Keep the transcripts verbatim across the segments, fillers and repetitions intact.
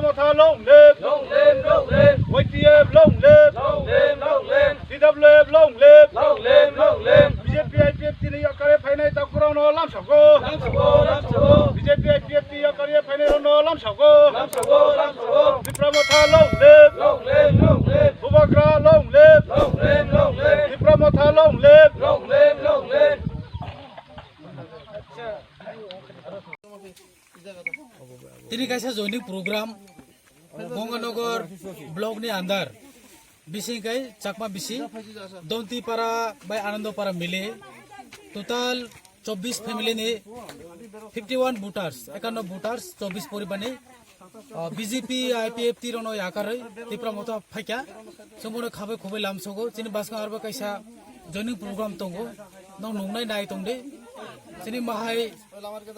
Motha long live! Long live, long live! Y T F long live! Long live, long live! T W F long live! Long live, long live! B J P I P F T ni yakare phainai takurano lamsago. Lamsago, lamsago! B J P I P F T yakare phainai rano lamsago. Lamsago, lamsago! Tipra Motha long live! Long live, long live! Bubagra long live! Long live, long live! Tipra Motha long live! Long live, long live! Tini kaisa joining program Bonganagar block ni andar bising kai Chakma bising Dontipara bai Anandopara mile total chobbish family ni fifty one voters, ekanno voters, chobbish poribar ni, ah, B J P, I P F T rono yakarwi Tipra Motha phaikha. Chwngbono khabai khubai lamsogo. Chini bwskango arbo kaisa joining program tongo. Nong nungnai nai tongdi. Chini mahai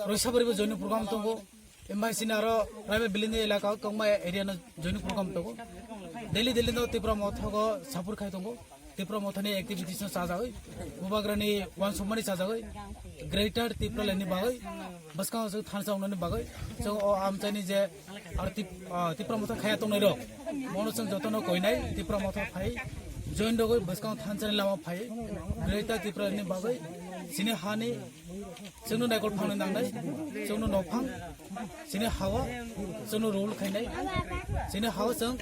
Roisabaribo joining program tongo. Embai chini aro private building ni elaka o tongma area no joining program tongo. Daily daily no Tipra Motha go support khai tongo. Tipra Motha ni activities no chajagwi, Bubagra ni uansukmani chajagwi, Greater Tipraland ni bagwi, bwskango chwng thansa wngnani bagwi, chwng o amchaini je aro Tip-, ah, Tipra Motha khaya tongnai rok, bono chwng jotono koinai Tipra Motha phai join rogwi bwskango thansa ni lama phai Greater Tipraland ni bagwi chini hani chwngno naikol phangni nangnai, chwngno nophang, chini hawa, chwngno rule khainai, chini hawa chwng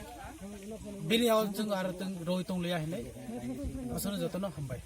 bini hawa chwng aro chwng roi tong liya hinai, aswkno jotono hambai.